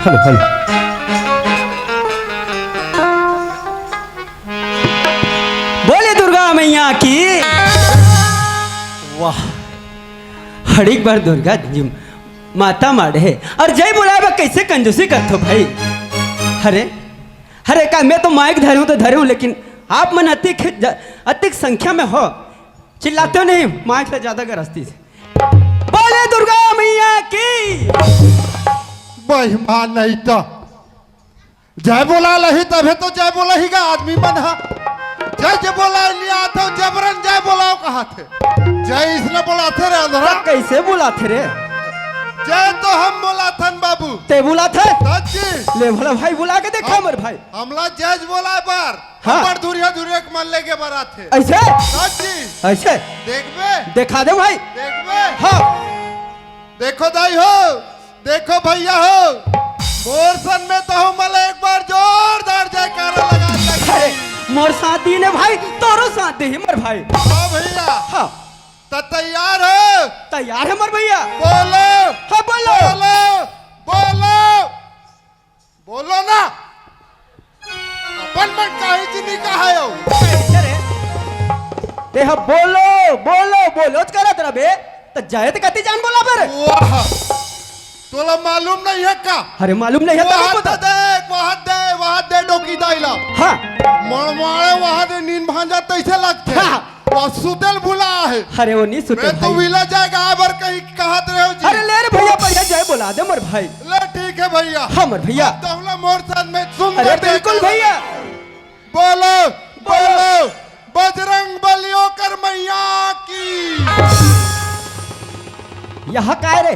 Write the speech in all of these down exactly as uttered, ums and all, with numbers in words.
Hello, hello. बोले दुर्गा मैया की। वाह, हड़िक बार दुर्गा जी माता माड़े हे अउ जय बोलाय बर कइसे कंजूसी करथो भाई। अरे, अरे, का मैं तो माइक धरे हूँ तो धरे हूँ, लेकिन आप मन अतिक ज-, अतिक संख्या में हो, चिल्लाते हो नहीं, माइक से ज्यादा गरजती से। बोले दुर्गा मैया की। बेईमान नहीं तो जय बोला लही, तभे तो जय बोला ही गा आदमी मन हा। जय जय बोला लिया तो जबरन जय बोलाओ कहा थे। जय इसने बोला थे रे अंधरा। कइसे बोला थे रे? जय तो हम बोला थन बाबू। ते बोला थे? सच्ची। ले भला भाई, बोला के देखा हमर भाई। हमला जय बोला बार। हाँ। हमर धुरिया धुरिया के मन लेके बरात हे। अइसे? सच्ची। अइसे? देखबे? देखा दे भाई। देखबे? हाँ। देखो दाई हो, देखो भइया हो, मोर सन में तहूँ मन एक बार जोरदार जयकारा लगा लगी। अरे, मोर साथ दीन हे भाई, तोरो साथ दीही मोर भाई। हाँ भइया। हाँ। त तैयार हो? तैयार हे मोर भइया। बोलो। हाँ, बोलो। बोलो, बोलो। बोलो ना, अपन मन काहे च नइ कहायो? कइसे रे? ते ह बोलो, बोलो, बोलोच करत रबे, त जाए त कति जान बोला बर? वाह, तोला मालूम नहीं हे का? अरे मालूम नहीं हे, तब वहाँ बता। दे, वहाँ दे, वहाँ दे डोकी दाई ला। हाँ। मड़वाड़े वहाँ दे नीन भांजा तइसे लगथे। हाँ। वो सुतेल भुला हे। अरे वो नहीं सुते मैं तो भाई। विला जाएगा आबर कहीं कहत रहे हो जी। अरे ले रे भइया, बढ़िया जय बोला दे मोर भाई। ले ठीक हे भइया। हाँ मोर भइया। अब तहूँ ला मोर साथ में सुन अरे कर बिल्कुल जयकारा। भइया। बोलो, बोलो। बोलो, बजरंग बली ओकर मैया की। यह काय रे?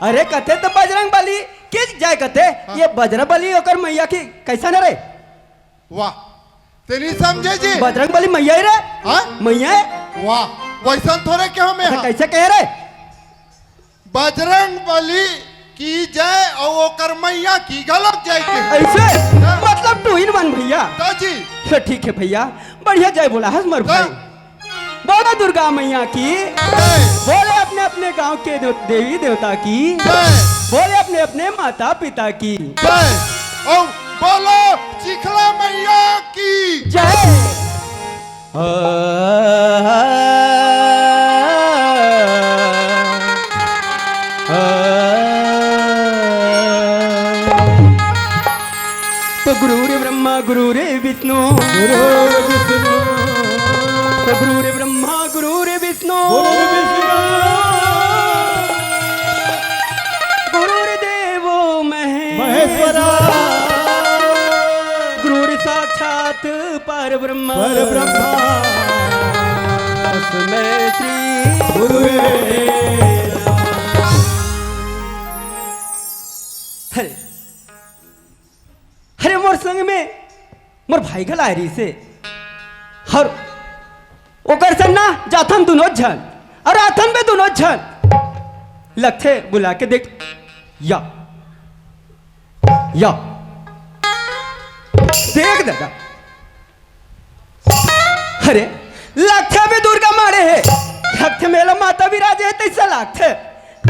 अरे कथे त बजरंग बली के जय कथे, हाँ। ये बजरंग बली ओकर मैया की कइसन रे? वाह, तें नइ समझे जी। बजरंग बली मैया हे रे। हाँ? मैया हे। वाह, वइसन थोरे केहों मैं त हा। कइसे कहे रे? बजरंग बली की जय अउ ओकर मैया की घलोक जय के। अइसे? हाँ। मतलब two in one भइया। त जी। त ठीक हे भइया, बढ़िया जय बोला हस मोर त भाई। बोलो दुर्गा मैया की। जय। बोले अपने अपने गांव के देव-, देवी देवता की। जय। बोले अपने अपने माता पिता की। जय। अउ बोलो चिखला मैया की। जय। तो गुरु रे ब्रह्मा गुरु रे विष्णु। गुरु रे विष्णु। तो गुरु रे ब्रह्मा गुरु रे विष्णु। गुरु रे विष्णु। गुरु रे देवो महेश्वरा। महेश्वरा। गुरु रे साक्षात पर ब्रह्मा। पर ब्रह्मा। तस्मै श्री गुरुवे नमः। अरे, अरे मोर संग में मोर भाई घला आय रहिसे। अउ ओकर संग ना जाथन दुनों झन। अउ आथन बे दुनों झन। लगथे बुला के देख। या। या। देख दादा। अरे, लगथे अभी दुर्गा माड़े हे। लगथे मेला माता विराजे हे, तइसे लगथे।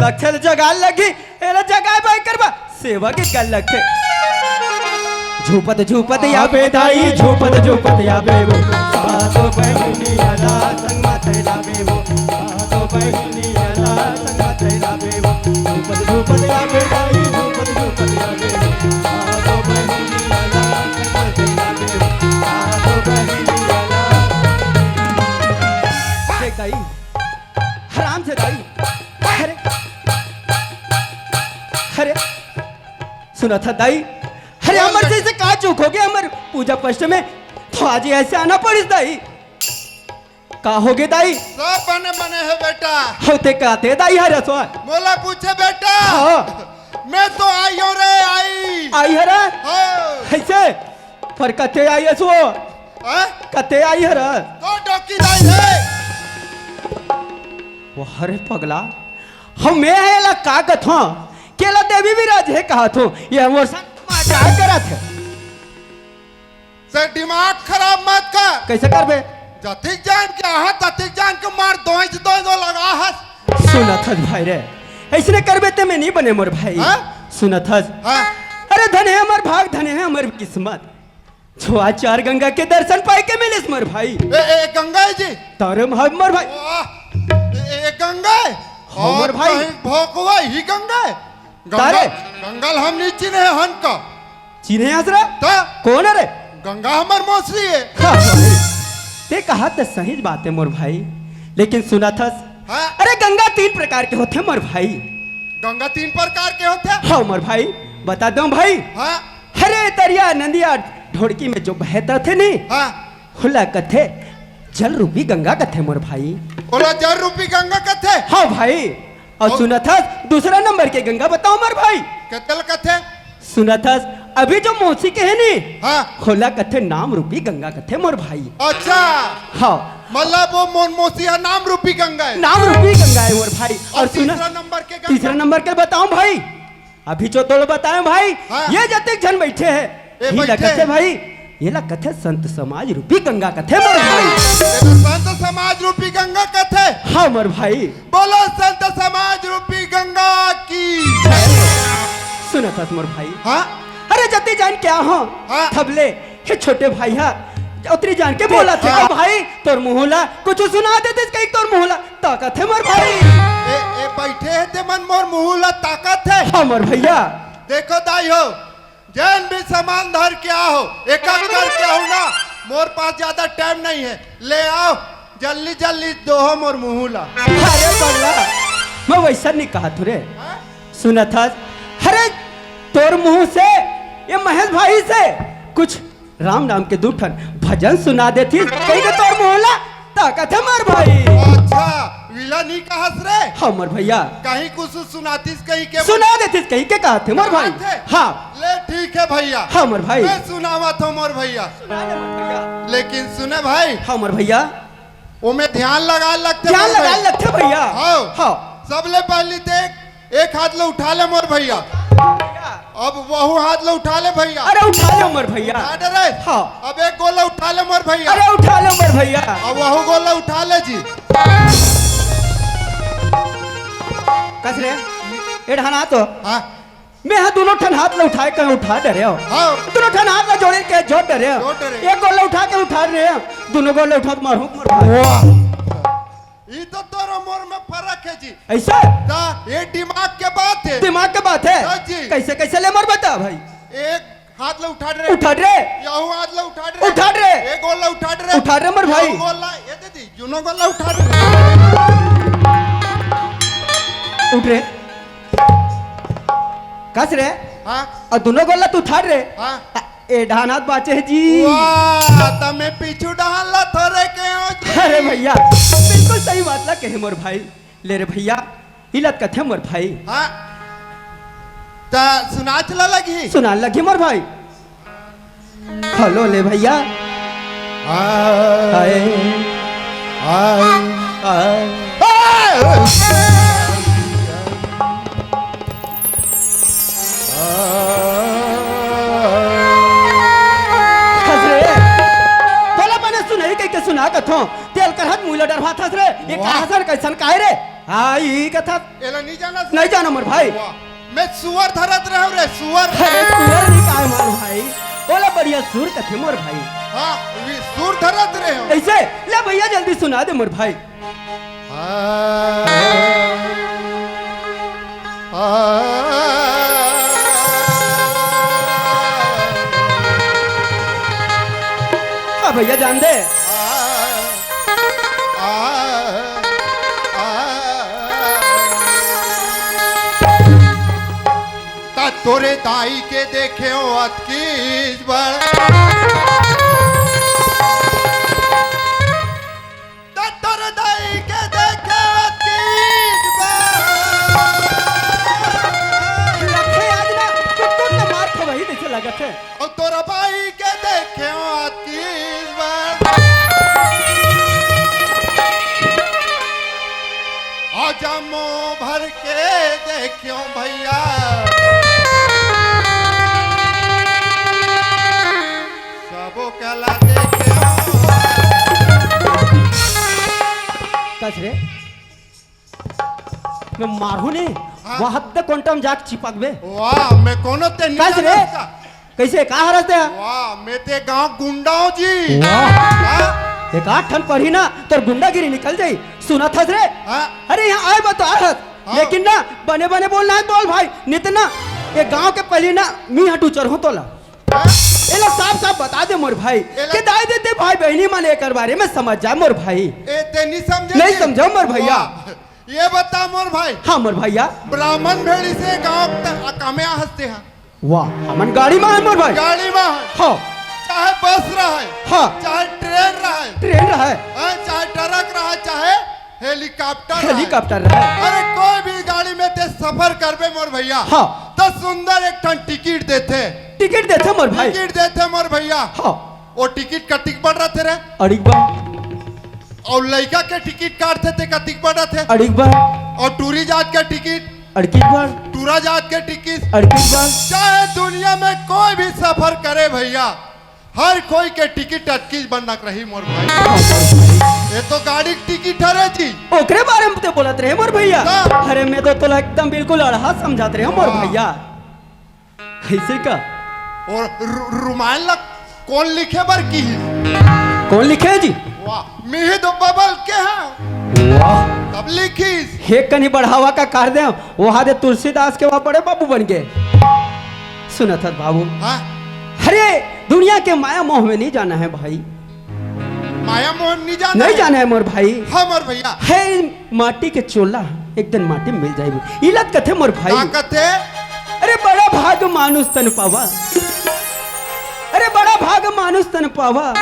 लगथे ल जगाल लगी, एला जगाए बर करबा। सेवा के गल लगथे। झूपत झूपत या आबे दाई, झूपत झूपत आबे वो। सातो बहिनी अला संग माते लाबे वो। सातो बहिनी अला संग माते लाबे वो। झूपत झूपत आबे दाई, झूपत झूपत आबे वो। सातो बहिनी अला संग माते लाबे वो। सातो बहिनी अला। देख दाई, हराम से दाई। अरे, अरे, सुना था दाई। अरे, हमर जइसे का चूक होगे हमर पूजा पाठ में? तो आज अइसे आना पड़िस दाई। का होगे दाई? सब बने बने हे बेटा। हव ते का ते दाई हरस? मोला पूछे बेटा। हाँ। मैं तो आई हँव रे, आई। आई हरस? हाँ। अइसे? पर कते आई हस वो? हाँ? कते आई हरस? तो डोकी दाई हे। वो हरे पगला, हव मैं हे एला का कथों? के एला देवी विराजे हे कहत हों, ये मोर संग मजाक करत हे। से दिमाग खराब मत कर। कइसे करबे? जतिक जान के आहा, ततिक जान के मार दोइच दोइच लगा हस। सुनत हस भाई रे, अइसने करबे ते में नइ बने मोर भाई। हाँ? सुनत हस? हाँ। अरे धन हे हमर भाग, धन हे हमर किस्मत, जो आज चार गंगा के दर्शन पाए के मिलिस मोर भाई। ए, ए, गंगा हे जी? तारे भाग मोर भाई। वाह, ए, ए, गंगा हे? हमर भाई। कहीं भोकवा ही गंगा हे? गंगा, तारे। गंगा ल हम नहीं चिन्हे हन का। चिन्हे हस रे? त? कोन हे रे? गंगा हमर मौसी हे। हाँ, भाई। ते कहा त सही बात हे मोर भाई, लेकिन सुनत हस? हाँ। अरे गंगा तीन प्रकार के होथे मोर भाई। गंगा तीन प्रकार के होथे? हाँ मोर भाई, बता दो भाई। हाँ। अरे तरिया नदिया ढोड़की में जो बहत रथे नी, हाँ। ओला कथे जल रूपी गंगा कथे मोर भाई। ओला जल रूपी गंगा कथे? हाँ भाई। अउ अउ सुनत हस, दूसरा नंबर के गंगा बताओ मोर भाई। कते ल कथे? सुनत हस, अभी जो मौसी के हे नी, हाँ। ओला कथे नाम रूपी गंगा कथे मोर भाई। अच्छा। हाँ। मतलब वो मोर मौसी हा नाम रूपी गंगा हे। नाम रूपी गंगा हे मोर भाई। अउ अउ सुन, तीसरा नंबर के गंगा? तीसरा नंबर के बताओ भाई। अभी जो तोला बताएंव भाई, हाँ। ये जतेक झन बइठे हे, ए, इही ला बइठे कथे हे। भाई, ये ला कथे संत समाज रूपी गंगा कथे मोर भाई। एला संत समाज रूपी गंगा कथे? हाँ मोर भाई। बोलो संत समाज रूपी गंगा की। सुनत हस मोर भाई? हाँ? अरे जतेक झन के आए हों, हाँ। तब ले ये छोटे भाई हा ओतरी जान के बोलत हे। हाँ। भाई, तोर मुँह ला कुछ सुना देतिस कहिके तोर मुँह ला ताकत हे मोर भाई। ए, ए, बइठे हे ते मन मोर मुँह ला ताकत हे। हाँ मोर भइया। देखो दाई हो, जेन भी सामान धर के आए हो, एक एक करके आए हो ना, मोर पास ज्यादा टाइम नहीं हे, ले आओ, जल्दी जल्दी दोहो मोर मुँह ला। अरे पगला, मैं वइसन नहीं कहत हों रे। हाँ? सुनत हस, अरे तोर मुँह से, ये महेश भाई से कुछ राम नाम के दू ठन भजन सुना देतिस कहिके तोर मुँह ला ताकत हे मोर भाई। अच्छा, विला नहीं कहस रे? हाँ मोर भइया। कहीं कुछ सुनातिस कहिके? सुना देतिस कहिके कहत हे मोर भाई। कहत हे? हाँ। ले ठीक हे भइया। हाँ मोर भाई। मैं सुनावत हों मोर भइया। सुना दे मोर भइया। लेकिन सुने भाई। हाँ मोर भइया। ओमे ध्यान लगाए लगथे ध्यान मोर लगाए भाई। लगथे भइया। हाँ। हाँ। सबले पहली ते एक, एक हाथ ला उठा ले मोर भइया। अब वहू हाथ ला उठा ले भइया। अरे उठा ले मोर भइया। उठा दे रे। हाँ। अब एक गोड़ ला उठा ले मोर भइया। अरे उठा ले मोर भइया। अब वहू गोड़ ला उठा ले जी। कस रे? ए ढाना तो। हाँ। मैं हा दूनों ठन हाथ ला उठाए कहेंव उठा डरेंव। हाँ। दूनों ठन हाथ ला जोड़े कहेंव जोड़ डरेंव। जोड़ डरेंव। एक गोड़ ला उठा के उठा डरेंव, दूनों गोड़ ला उठा के मारूँ, मारूँ। वाह। ई तो तोर मोर में फरक हे जी। अइसे? ता, ये दिमाग के बात हे। दिमाग के बात हे? हाँ जी। कइसे, कइसे ले मोर बता भाई। एक हाथ ला उठा रे। उठा रे। यहू हाथ ला उठा रे। उठा रे। एक गोड़ ला उठा रे। उठा रे मोर भाई। यहू गोड़ ला, ये दे दी, दूनों गोड़ ला उठा रे। उठ रे। कस रे? हाँ। अउ दूनों गोड़ ला तो उठा रे। हाँ। ए ढान हाथ बाचे हे जी। वाह, त मैं पीछू ढान ला थोरे कहेंव जी। अरे भइया, बिल्कुल सही बात ला कहे मोर भाई। ले रे भइया, इही ला कथे मोर भाई। हाँ। त सुनाच ला लगही? सुनान लगही मोर भाई। हेलो ले भइया। हाय। हाय। हाय। हाय। हस रे। तोला बने सुनही कहिके सुना कथों। तेल करहत मुँह ला डरवाथस रे। ये वाह। कहाँ सन कइसन काय रे? हाँ, इही कथस। एला नहीं जानस? नहीं जानों मोर भाई। वाह। मैं सुअर धरत रहेंव रे, सुअर। अरे सुअर नहीं काय मोर भाई। ओला बढ़िया सुर कथे मोर भाई। हाँ, वी सुर धरत रहेंव। अइसे? ले भइया जल्दी सुना दे मोर भाई। हाँ। हाँ। हाँ भइया जान दे। हाँ। आ, आ, त तोरे दाई के देखेंव अतकीच बड़। त तोरे दाई के देखेंव अतकीच बड़। लगथे आज ना, कुकुर ने मार खवाही जइसे लगथे। अउ तोर बाई के देखेंव अतकीच बड़। अउ जम्मो भर के देखेंव भइया। सबो कला देखेंव। कस रे? मैं मारहूँ नहीं, हाँ। वहां दे कोंटा म जाके चिपकबे। वाह, मैं कोनो ते कस रे? निकलस का? कइसे, का हरस ते? वाह, मैं ते गांव गुंडा हूं जी। वाह। हाँ? एक आध ठन पढ़ी ना, तोर गुंडागिरी निकल जाई। सुनत हस रे? हाँ। अरे, यहां आए बर तो आए हस, हाँ। लेकिन ना, बने बने बोलना हे, बोल भाई, नित ना, ये गांव के पहिली ना, मी हा टूचर हूं तोला। हाँ? एला साफ साफ बता दे मोर भाई, एला के दाई दे ते भाई बहिनी मन एकर बारे में समझ जाए मोर भाई। ए, ते नहीं समझे नहीं जी? समझो मोर भैया। वाह। ये बता मोर भाई। हाँ मोर भैया। ब्राह्मण भेड़ी से गांव तक अकामे हंसते हैं। वाह, हमन गाड़ी में है मोर भाई। गाड़ी में है। हाँ। चाहे बस रहे, हाँ। चाहे ट्रेन रहे, ट्रेन रहे। हाँ, चाहे ट्रक रहे, चाहे हेलीकॉप्टर रहे। हेलीकॉप्टर रहे। अरे, कोई भी गाड़ी में ते सफर करबे मोर भैया, हाँ। तो सुंदर एक ठन टिकट देथे। टिकट देथे मोर भाई। टिकट देथे मोर भैया। हाँ। वो टिकट कतिक बड़ रथे रे? अड़िक बड़। अउ लइका के टिकट काटथे ते कतिक बड़ रथे? अड़िक बड़। अउ टूरी जात के टिकट? अड़किक बड़। टूरा जात के टिकट? अड़किक बड़। चाहे दुनिया में कोई भी सफर करे भैया, हर कोई के टिकट अटकिस बड़ नक रही मोर भाई। ये तो गाड़ी के टिकट हरे जी। ओकरे बारे में ते बोलत रहे मोर भैया। हाँ। अरे मैं तो तोला एकदम बिल्कुल अड़हा समझत रहे मोर हाँ। भैया। अइसे का? अउ रु-, रुमाल ला कोन लिखे बर किहिस? कोन लिखे जी? वाह, मिहिर दुबे बल के हा। वाह। तब लिखिस। हे कनी बढ़ावा का कर दे, वहां दे तुलसीदास के वहां बड़े बाबू बन गे। सुनत हस बाबू? हाँ। अरे, दुनिया के माया मोह में नहीं जाना है भाई। माया मोह नहीं जाना नहीं है। जाना है मोर भाई। हाँ मोर भैया। हे माटी के चोला, एक दिन माटी में मिल जाही। इला कथे मोर भाई। का कथे? अरे बड़ा भाग मानुष तन पावा। अरे बड़ा भाग मानुष तन पावा।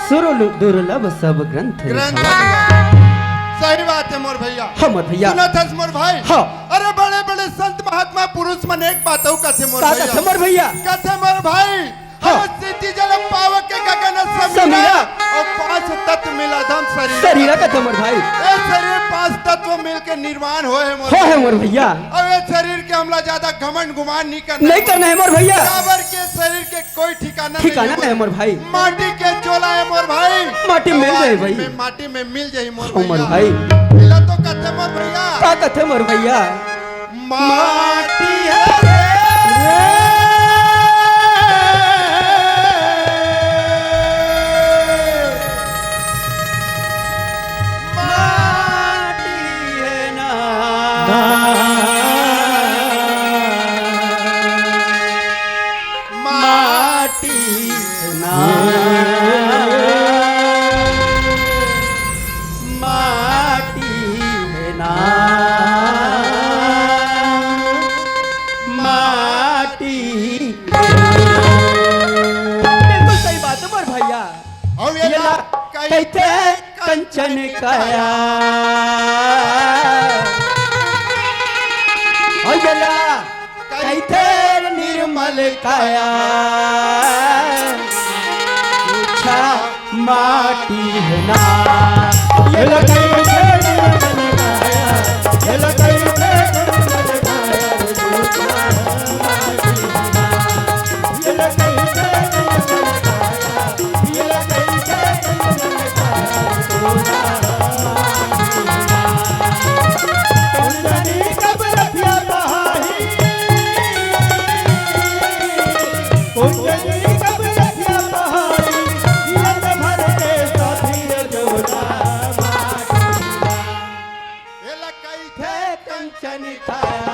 सुर लु-, दुर्लभ सब ग्रंथ ग्रंथ लिखावा। लिखावा। सही बात है मोर भैया। हाँ मोर भैया। सुनत हस मोर भाई। हाँ। अरे बड़े बड़े संत महात्मा पुरुष मन एक बात अउ कथे मोर का भैया। कथे मोर भैया? कथे मोर भाई। हाँ। अरे सिद्धि जल पावक के गगन समीरा। समीरा। अउ पांच तत्व मिला धम शरीर। शरीर कथे मोर भाई। ए शरीर पांच तत्व मिल के निर्माण होए हे मोर होए हे भैया। मोर भैया। अउ ए शरीर के हमला ज्यादा घमंड गुमान नहीं करना नहीं हे। करना हे मोर भैया। काबर के शरीर के कोई ठिकाना ठिकाना नहीं हे मोर भाई। माटी के चोला हे मोर भाई। माटी मिल जाही भाई। माटी में मिल जाही मोर भैया। मोर भाई। मिला तो कथे मोर भैया। का कथे मोर भैया? माटी हे रे। माटी हे ना। माटी हे ना। माटी हे ना। माटी हे ना। बिल्कुल सही बात हे मोर भैया। अउ ये ये ला ला कहिथे कहिथे कंचन काया। अउ ये ला कहिथे निर्मल काया। अच्छा माटी हे ना। ये ला कहिथे निर्मल काया। ये ला कहिथे निर्मल काया। एला कहिथे कंचन काया।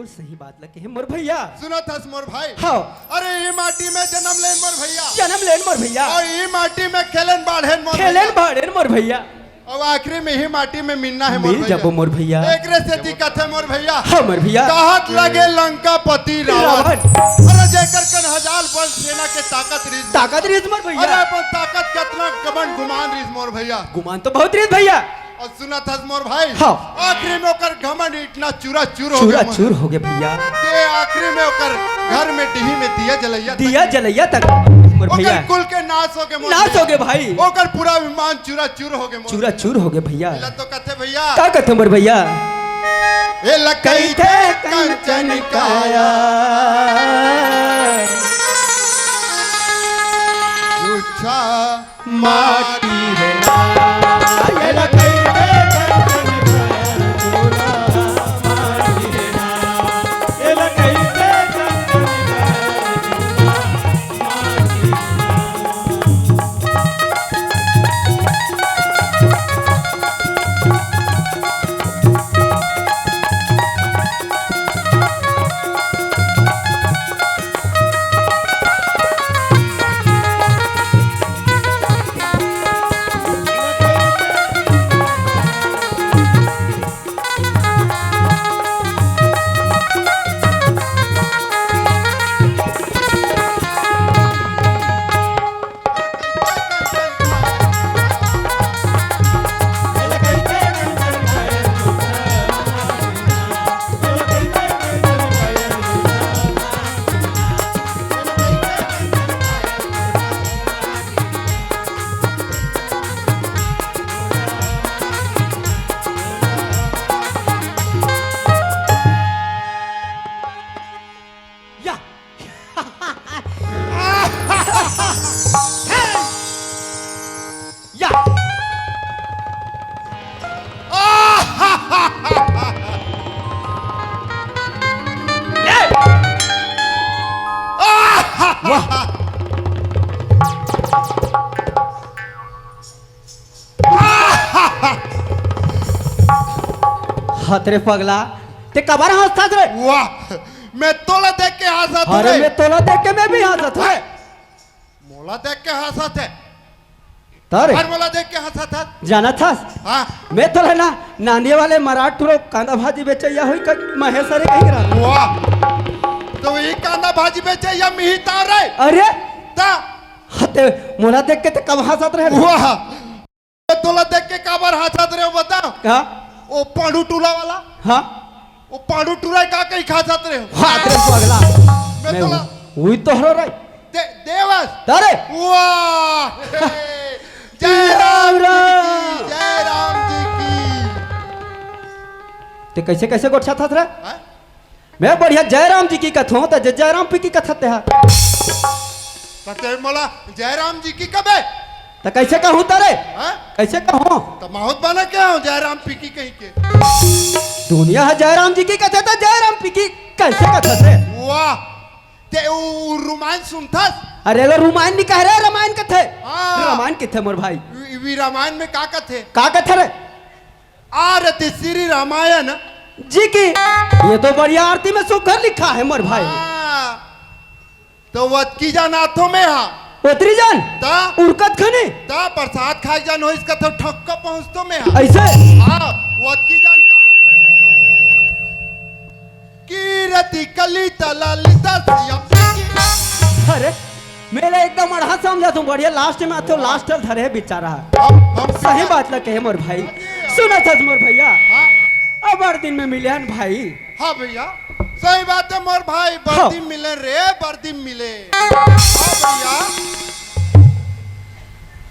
सही बात ल कहे मोर भैया। सुनत हस मोर भाई? हाँ। अरे, ई माटी में जन्म लेन मोर भैया। जन्म लेन मोर भैया। अउ ई माटी में खेलेन बाढ़ेन मोर खेलेन भैया। बाढ़ेन मोर भैया। अउ आखिरी में इही माटी में मिलना हे मोर मिल भैया। जाबो मोर भैया। एकरे सेती कथे मोर भैया। हाँ मोर भैया। कहत लगे लंकापति रावण। रावण। अरे, जेकर कन हजार बल सेना के ताकत रिस। ताकत रिस मोर भैया। अरे, अपन ताकत के अतना घमंड गुमान रिस मोर भैया। गुमान तो बहुत रिस भैया। अउ सुनत हस मोर भाई? हाँ। आखिरी में ओकर घमंड इतना चूरा चूर हो चूरा गया मोर। चूर हो गया भैया। ते आखिरी में ओकर घर में डीही में दिया जलैया तक दिया नहीं। जलैया तक मोर ओकर भैया। कुल के नाश हो गए मोर नाश भैया। हो गए भाई। ओकर पूरा अभिमान चूरा चूर हो गए मोर चूरा भैया। चूर हो गए भैया। ला तो कथे भैया। का कथे मोर भैया? ए लकई कइथे कंचन काया। ऊंचा माटी हे ना। ये लकई के कंचन काया, ऊंचा माटी हे ना। ये लकई के कंचन काया, ऊंचा माटी हे ना। या। या। ये। वाह। हत रे पगला, ते काबर हंसत हस रे? वाह, मैं तोला देख के हंसत हंव अरे रे। मैं तोला देख के मैं भी हंसत हंव। मोला देख के हंसत हे। त रे। अउ मोला देख के हंसत हस। जानत हस? हाँ। मैं तोला ना नांदिया वाले मराठ टुरा कांदा भाजी बेचइया होही का महेश रे कहि रहा। वाह, त इही कांदा भाजी बेचइया मिही त रे। अरे। त। हते मोला देख के ते कब हंसत रहे? वाह। तोला देख के काबर हंसत रहे, बता। का? ओ पांडू टूरा वाला। हाँ। ओ पांडू टूरा का कहि के हंसत रहे? हत रे पगला। मैं मैं तोला उही तोहरो रहे। दे-, देवस। त रे। वाह। जय राम जी की, राम। जय राम जी की। ते कइसे कइसे गोठियाथस रे? हाँ? मैं बढ़िया जय राम जी की कथंव, त जय, जय राम पी की कथस तेहा। त ते मोला जय राम जी की कबे? त कइसे कहूं त रे? हाँ? कइसे कहूं? त महूं त बने के हंव जय राम पी की कहि के। दुनिया ह जय राम जी की कथे त जय राम पी की कइसे कथस रे? वाह, ते उ, उ रुमायन सुनथस? अरे, एला रुमायन नइ कहे रे, रमायन कथे। हाँ। रमायन कथे मोर भाई। वी, वी रमायन में का कथे? का कथे रे? आरती श्री रामायण जी की। ये तो बढ़िया आरती में सुघर लिखा है मोर भाई। हाँ। त ओतकी जान आथंव मेहा। ओतरी जान? त? उरकत खनी? त प्रसाद खाय जान होइस कथंव ठक्का पहुंचथंव मेहा। अइसे? हाँ, ओतकी जान कहा? कीरति कलित ललित सियम की। अरे, मैं एला एकदम अड़हा समझत हंव, बढ़िया last में आथे, last ल धरे हे बेचारा। हम, हम सही बात ल कहे मोर भाई। सुनत हस मोर भैया? हाँ। अब्बड़ दिन में मिले हन भाई। हाँ भैया, सही बात हे मोर भाई, बड़ हाँ। दिन मिले रे, बड़ दिन मिले। हाँ भैया।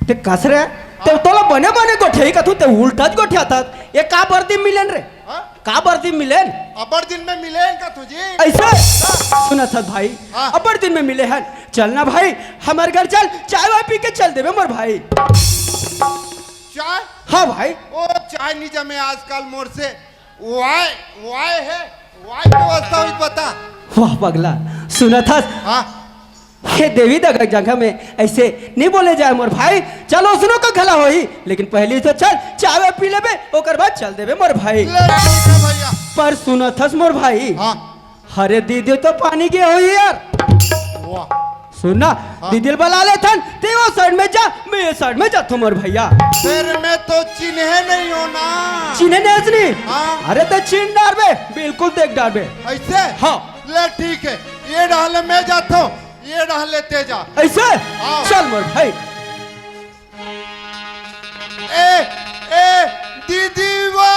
ते कस रे, ते हाँ। तोला बने बने गोठियाही कथंव, ते उल्टा च गोठियाथस। ये का बड़ दिन मिलेन रे? हाँ? का बड़ दिन मिलेन? अब्बड़ दिन में मिलेन कथंव जी। अइसे? हाँ। सुनत हस भाई, हाँ। अब्बड़ दिन में मिले हन। चल ना भाई, हमर घर चल, चाय वाय पी के चल देबे मोर भाई। चाय? हाँ भाई। ओ, चाय नइ जमे आजकल मोर से। वाय, वाय हे, वाय के व्यवस्था होही त बता। वाह पगला, सुनत हस? हाँ। हे देवी दगा जगह में अइसे नइ बोले जाय मोर भाई। चल, ओइसनो का घला होही, लेकिन पहिली तो चल, चाय वाय पी लेबे, ओकर बाद चल देबे मोर भाई। ले, ठीक हे भैया। पर सुनत हस मोर भाई? हाँ। अरे दीदी तो पानी गे होही यार। वाह। सुन ना, हाँ। दीदी ल बला लेथन, ते वो साइड में जा, मैं ये साइड में जाथों मोर भैया। फिर मैं तो चिन्हे नहीं हो ना। चिन्हे नहीं हस नी? हाँ। अरे ते चिन्ह डारबे, बिल्कुल देख डारबे। ऐसे? हाँ। ले ठीक है, ये डहर ले मैं जाथों, ये डहर ले ते जा। ऐसे? हाँ। चल मोर भाई। ए, ए, दीदी वो।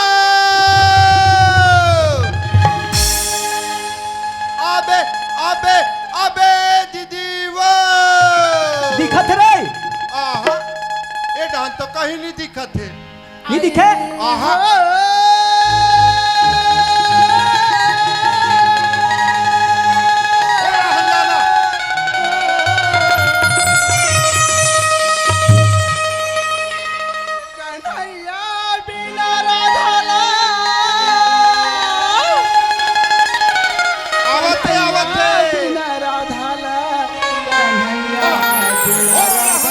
अबे, अबे, अबे, दीदी वो। दिखत हे रे? आहा, ए डहर तो कहीं नहीं दिखत हे। नहीं दिखे? आहा। ए डहर ला ना। कन्हैया बिना राधा ला। आवत हे, आवत हे। बिना राधा ला, कन्हैया बिना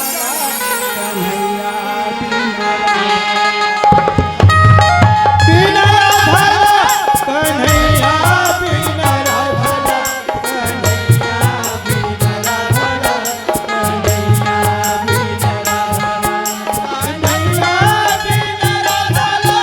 राधा ला, कन्हैया बिना राधा ला। बिना राधा ला, कन्हैया बिना राधा ला।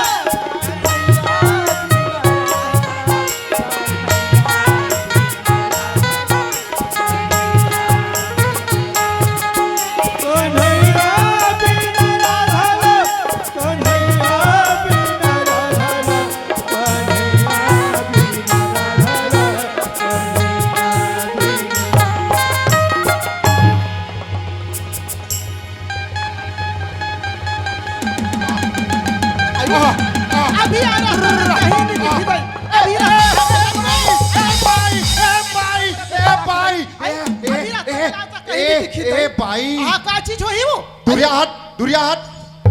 अभी आ रहा, कहीं नहीं दिखी भाई। अभी आ रहा। ए भाई, ए भाई, ए भाई, ए, अभी ए, रास्ता ए, में आता, कहीं ए, नहीं दिखी ए भाई। भाई। हाँ, का चीज होही वो? दुरिया हट, दुरिया हट।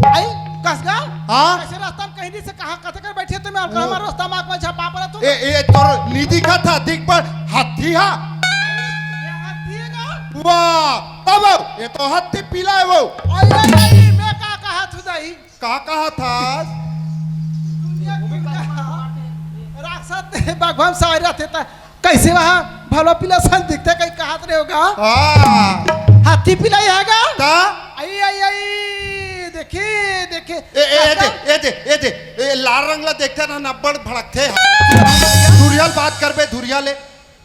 आई, कस गा? हाँ? ऐसे रास्ता में कहीं नहीं से कहाँ, कते कर बैठे तुम्हें और वो हमारे रास्ता में आँख में झपा पड़ा तुम। ए, ए, तोर नहीं दिखा था, दिख पर हाथी हा। ये हाथी है ना? वाह, तब ये तो हाथी पीला है वो। आई, आई, आई, मैं का कहा थू दाई? का कहा था? दुनिया की का? राक्षस ते भगवान सारे रहते था। कैसे वहाँ भलो पीला सन दिखता, कहीं कहात रहे होगा? हाँ। हाथी पीला ही हैगा? ता? आई, आई, आई, देखी, देखी। ए, ए, ए दे, ए दे, ए दे। ए, लाल रंग ला देखते ना, नब्बड़ भड़कते हैं। धुरिया ले बात करबे, धुरिया ले।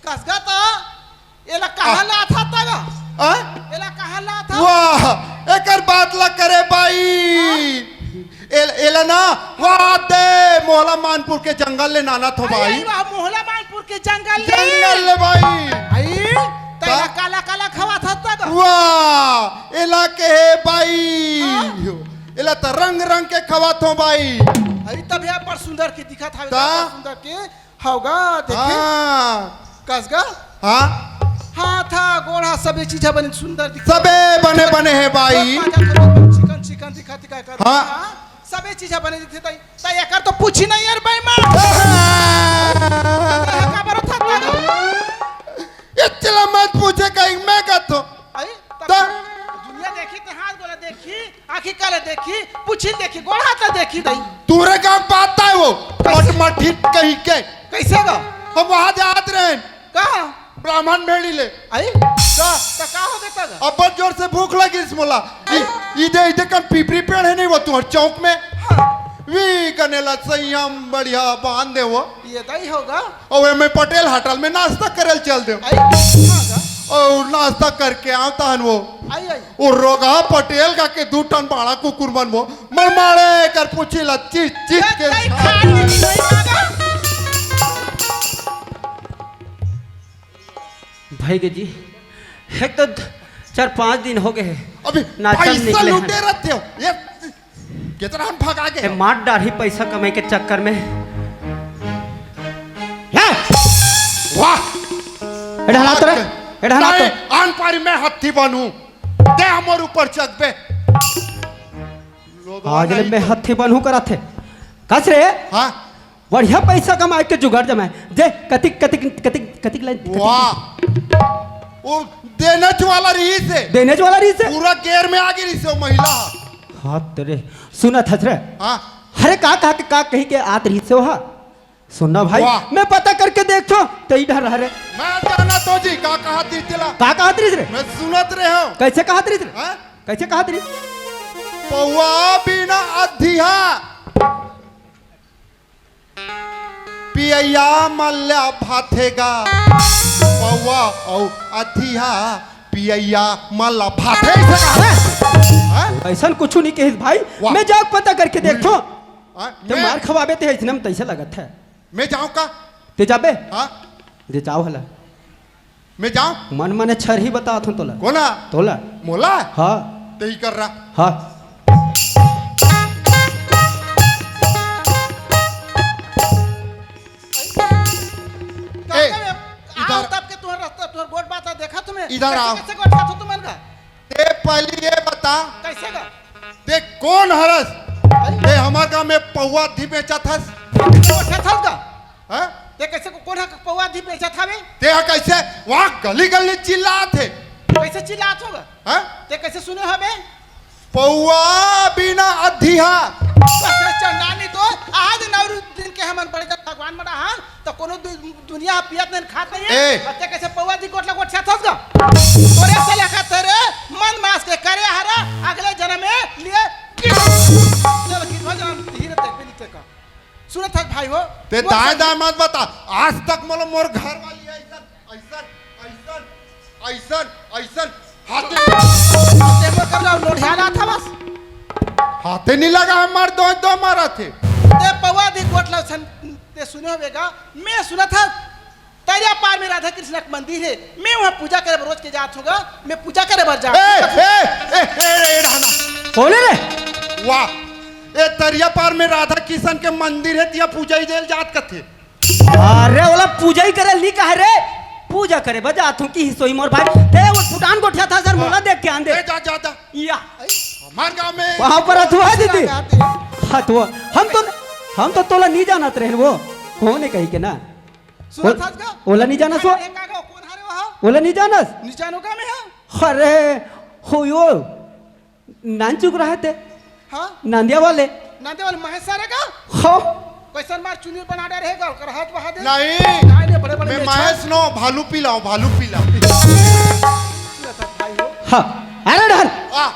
कसगा ता, एला कहाँ आ। लाथा तगा? आ? एला कहाँ लाथा? वाह, एकर बात ला करे बाई। हाँ? एल-, एला ना, वाह दे, मोहला मानपुर के जंगल ले नाना थो आई, बाई। आई, वाह, मोहला मानपुर के जंगल ले। जंगल ले बाई। आई, तेला का? काला काला खवा था तगा? वाह, एला के हे बाई। हाँ? एला त रंग रंग के खवा थो बाई। अरे तब यार बड़ सुंदर के दिखा था, ता? बड़ सुंदर के। हव गा, देखे? हाँ। कस गा? हाँ। हाथ हा, गोड़ हा, सबे चीज हा बने सुंदर दिखत। सबे बने, बने हे बाई। सब मजा करो, चिकन, चिकन दिखत हे का कर। हाँ। हाँ, सबे चीज हा बने दिखत हे। त एकर तो पूछी नहीं यार बाई माँ। हाँ। का बरो था, था। इतना मत पूछे कहीं मैं का तो। आई, तब त- दुनिया देखी ते हाथ गोला देखी। आँखी काले देखी, पूछी देखी, गोड़ हाथ ला देखी दई। तोरे का बात आय वो, कैसे? मटमठित कहीं के। कैसे गा? हम वहाँ जात रहे। कहाँ? ब्राह्मण भेड़ी ले। आई? का? त का हो देता गा? अब जोर से भूख लगिस मोला। ई, ई दे, ई दे कन पीपरी पेड़ हे नहीं वो तुँहर चौक में? हाँ। वी कने ला संयम बढ़िया बांध दे वो। ये दई होगा। अउ एमे पटेल होटल में नाश्ता करे ल चल देव। आई, हाँ गा। अउ नाश्ता करके आंव तहन वो। आई, आई। वो रोगहा पटेल का के दू ठन बाड़ा कुकुर मन वो। मरमाड़े कर पूछी ला चीत, चीत ये के तई खा। खा ली नहीं होगा। भाई के जी, एक तो चार पाँच दिन हो गए हैं। अभी नाश्ता पैसा निकले हैं। लुटे रहते हो। ये केतना हम भगा के ए, मार डारही पैसा कमाई के चक्कर में। हे! वाह! ए ढला तो रे, ए ढला तो। नहीं, आन पारी मैं हत्ती बनूं। ते हमर ऊपर चघबे। आज ले मैं हत्ती बनूं करत हे। कस रे? हाँ। बढ़िया पैसा कमाए के जुगाड़ जमाए। दे, कतिक, कतिक, कतिक, कतिक लाइन, कतिक वाह। वो देने वाला रही से। देने वाला रही से? पूरा गेर में आ गई रही से वो महिला। हाँ तेरे, सुनत हस रे। हाँ। अरे का कहा के का कही के आत रही से वहा? सुनना भाई, वाह। मैं पता करके देखथों, तई डर रहा रे। मैं जानत हों जी, का कहत रहिस तेला? का कहत रहिस रे? मैं सुनत रहे हों। कैसे कहत रहिस रे? हाँ? कैसे कहत रहिस? पौवा बिना अधिया पियैया मन ला भाथे गा। पौवा अउ अधिया पियैया मन ला भाथे, ऐसे कहा। हाँ? ऐसन कुछ नहीं कहिस भाई। वाह। मैं जाके पता करके देखथों। हाँ? ते मैं मार खवाबे ते, ऐसने में तैसे लगत हे। मैं जाऊं का? ते जाबे? हाँ। दे जाओ हला। मैं जाऊं? मन मने छरही बताथों तोला। कोना? तोला। मोला? हाँ। ते ही कर रहा। हाँ। ए, इधर। तब के तुहर रस्ता, तुहर गोठ बात देखा तुम्हें। इधर आओ। कैसे गोठ खाथो तुमन का? ते पहली ये बता। कैसे का? ते कोन हरस? अरे? ते हमर गांव में पौवा अधिया बेचत हस? बेचत हस का? हाँ? ते कैसे को-, कोन ह पौवा अधिया बेचत हवे? ते ह कैसे वहाँ गली गली चिल्लात हे? कैसे चिल्लात होगा? हाँ? ते कैसे सुने हवे? पौवा बिना अधिया। कैसे चंडानी तो आज नौ दिन के हमन बड़े जन भगवान मना हन, त कोनो दु-, दुनिया पियत नहीं, खात नहीं हे। ए। अब ते कैसे पौवा अधिया गोठ ला गोठियाथस गा? तोरे से लेखा तेरे मन मास के करे हरा, अगले जन्म में लिए चल, गिरवा जन्म धीरे ते पे नहीं ते का। सुनत हस भाई हो? ते मोर दाएं संग दाएं मत बता। आज तक मोला मोर घर वाली ऐसन, ऐसन, ऐसन, ऐसन, ऐसन हाथे ते मोर कर रहा, लोढ़िया रहा था बस। हाथे नहीं लगा, हमार दो, दो मारा थे। ते पौवा अधिया गोठ ला सन, ते सुने होबे गा, मैं सुनत हस। तरिया पार में राधा कृष्ण के मंदिर हे, मैं वहाँ पूजा करे बर रोज के जात हों गा, मैं पूजा करे बर जात ए, हों। ए, ए, ए, ए, रहना। कौन है रे? वाह, ए तरिया पार में राधा कृष्ण के मंदिर हे, तिया पूजा ही देल जात कथे। अरे, ओला पूजा ही करे ली कहे रे, पूजा करे बर जात हों कि ही सोई मोर भाई। ते वो फुटान गोठियाथस, ए, मोला देख के आन दे। ए, जा, जा, जा। या। हमार गांव में। वहाँ पर हथुआ दीदी। हथुआ। हम तो, हम तो तोला नहीं जानत रहे वो। कौन है कही के ना? सुनत हस गा? ओला नहीं जानस वो? अरे, का गा, कौन हरे वहाँ? ओला नहीं जानस? नहीं जानो का मैं, हाँ? अरे, हो यो, नानचुक रहा ते। हाँ? नांदिया वाले। नांदिया वाले महेश सारे का? हो। कैसन मार चुनी बना डर है गा, कर हाथ बहा दे। नहीं। नहीं, नहीं, बड़े, बड़े मैं मेछा। महेश नो, भालू पीला हूँ, भालू पीला। सुनत हस भाई हो? हाँ, अरे डहन। आ,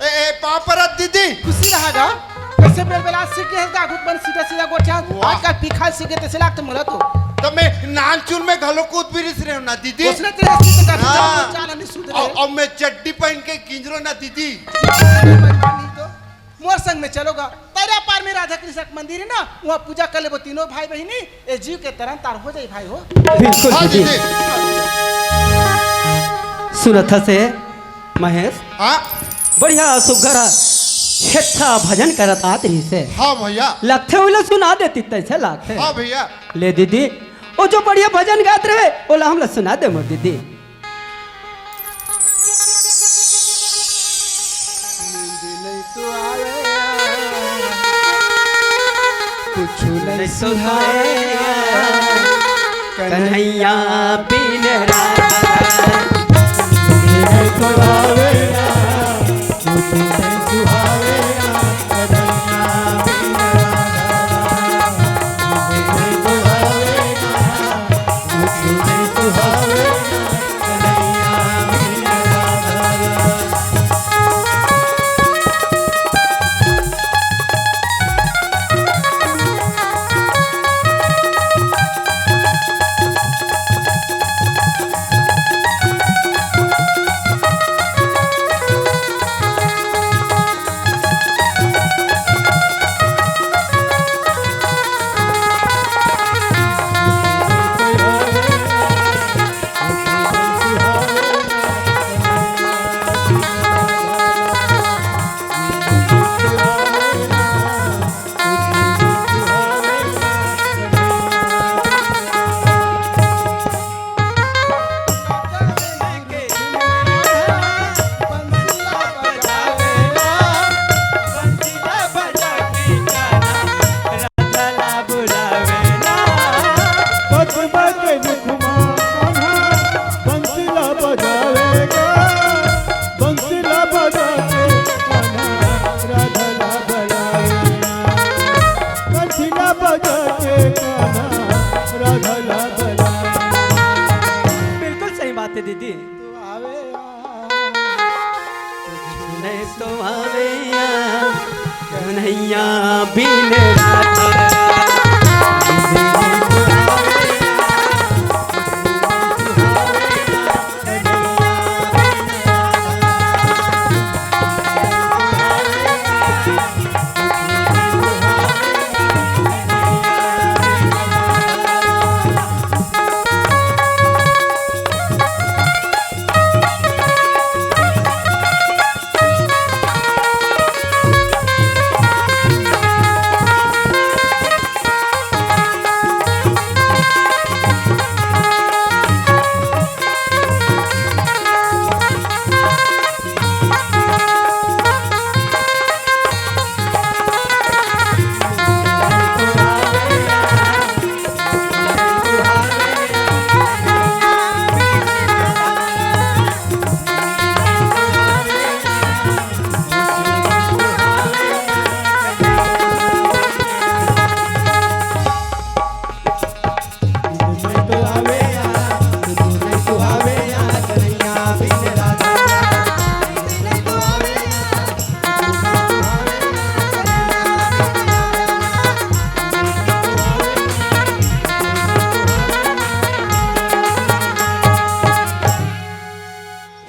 ए, ए, पाँव परत दीदी। खुशी रहा गा। कैसे बेल बेला सीख गए गा, खुद बन सीधा सीधा गोठिया। वाह। आज का पिखाल सीख गए, तैसे लागत मोला तो। तो मैं नानचुन में घलो कूद भी रिस रहे हूँ ना दीदी। उसने तेरे सीख का हाँ। चाल नहीं सुधरे। और, और मैं चड्डी पहन के किंजरो ना दीदी। नहीं तो मोर संग में चलो गा। तरिया पार में राधा कृष्ण के मंदिर है ना, वहाँ पूजा कर लेबो तीनों भाई बहिनी, ए जीव के तरन तार हो जाई भाई हो। बिल्कुल हाँ दीदी। दीदी। सुनत हस ए महेश, हाँ? बढ़िया सुघर छेट्ठा भजन करत आत रहिसे। हाँ भैया। लगथे ओला सुना देती तैसे लागथे। हाँ भैया। ले दीदी, ओ जो बढ़िया भजन गात रहे, ओला हमला सुना दे मोर दीदी। नींद नहीं तो आवे, कुछ नहीं सुहाए, कन्हैया बिन राधा। नींद नहीं तो आवे, कुछ नहीं सुहावे, कन्हैया बिन राधा। नींद नहीं तो आवे, कुछ नहीं सुहावे। आवे या, कुछ नहीं तो आवे या, कन्हैया बिन राधा।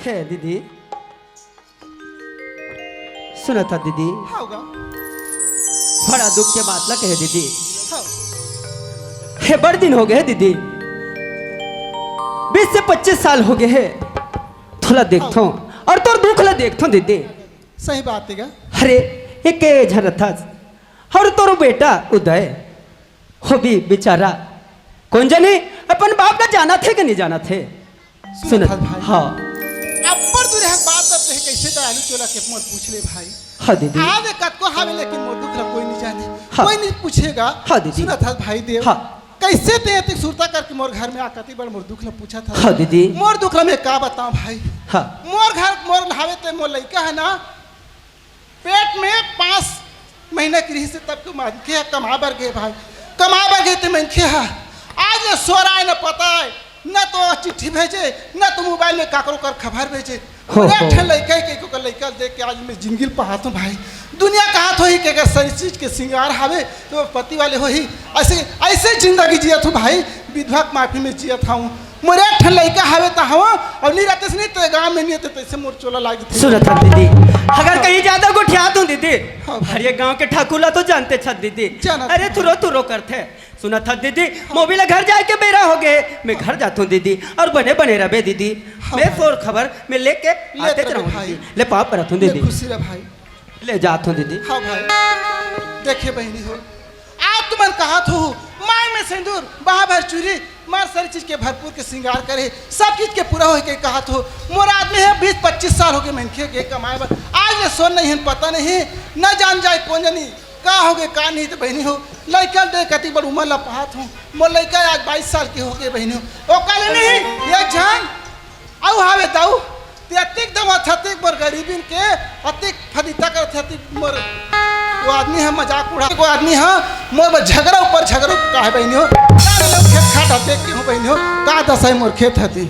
हे दीदी, सुनत हस दीदी? हव गा। बड़ा दुख के बात ला कहे दीदी। हव। हे बड़ दिन हो गे हे दीदी, बीस से पच्चीस साल हो गे हे, तोला देखथों अउ तोर दुख ला देखथों दीदी। सही बात हे गा। अरे, एके झन रथस अउ तोर बेटा उदय, वो भी बेचारा कोन जनी अपन बाप ला जानत हे कि नहीं जानत हे? सुनत सुनत हस भाई। हाँ। अब्बड़ दूरिहा बात अब तैं कइसे दयालु चोला के मोर पूछ ले भाई। हाँ दीदी। आवे कतको हावे, लेकिन मोर दुख ला कोई नहीं जाने, हाँ। कोई नहीं पूछे गा। हाँ दीदी। सुनत हस भाई देव। हाँ। कइसे तैं अतेक सुरता करके मोर घर में आ कति बड़ मोर दुख ला पूछत हस। हाँ दीदी। मोर दुख ला मैं का बतावं भाई। हाँ। मोर घर मोर हावे ते मोर लइका हे ना, पेट में पाँच महीना के रिहिस हे तब के मनखे ह कमाए बर गे भाई, कमाए बर गे ते मनखे ह आज ले सोर आय न पता आय, न तो चिट्ठी भेजे, न तो मोबाइल में काकरो कर खबर भेजे। हो, एक हो। ठन लइका हे के ओकर लइका देख के आज मैं जिंदगी ल पहात हूँ भाई। दुनिया कहत होही के अगर सरी चीज के सिंगार हावे तो वो पति वाले होही। अइसे, अइसे जिंदगी जियत हूँ भाई, विधवा के माफी में जियत हूँ। मोर एक ठन लइका हावे त हवं, अउ नहीं रहते से नहीं तो गाँव में नहीं रहते, तइसे मोर चोला लाग जथे। सुनत हस दीदी, अगर कहीं ज्यादा गोठियात हूँ दीदी, हाँ भाई। अरे गाँव के ठाकुर ला तो जानत हस दीदी, जानत अरे हूँ। थुरो थुरो करथे। सुनत हस दीदी, मोर भी ला घर जाए के बेरा हो गे, मैं घर जात हूँ दीदी, अउ बने बने रहबे दीदी। हाँ मैं भाई। सोर खबर मैं लेके लेत आते रहूँ भाई। दीदी, ले पाँव परत हूँ ले दीदी। खुशी रह भाई। ले जात हूँ दीदी। हाँ भाई, देखे बहिनी हो, आज तुमन कहत हो, मांग में सिंदूर, बाह भर चूरी, मार सारी चीज के भरपूर के श्रृंगार करे, सब चीज के पूरा होए के कहत हो। मोर आदमी हे, बीस पच्चीस साल हो गे मनखे गे कमाए बर, आज ले सोर नहीं हे, पता नहीं, न जान जाए कोन जनी का हो गे, का नहीं। तो बहिनी हो, लइका दे कति बड़ उमर ला पहात हूँ, मोर लइका आज बाईस साल के हो गे बहिनी हो, ओकर ले नहीं, एक झन अउ हावे दाऊ, ते अतिक दम अथतिक मोर गरीबिन के अतिक फदिता करत हे, अतिक मोर वो आदमी ह मजाक उड़ा, वो आदमी ह मोर बर झगरा ऊपर झगरा काहे बहिनी हो, का लोग खेत खात ह देख के हूँ बहिनी हो, का दसा हे मोर खेत हती।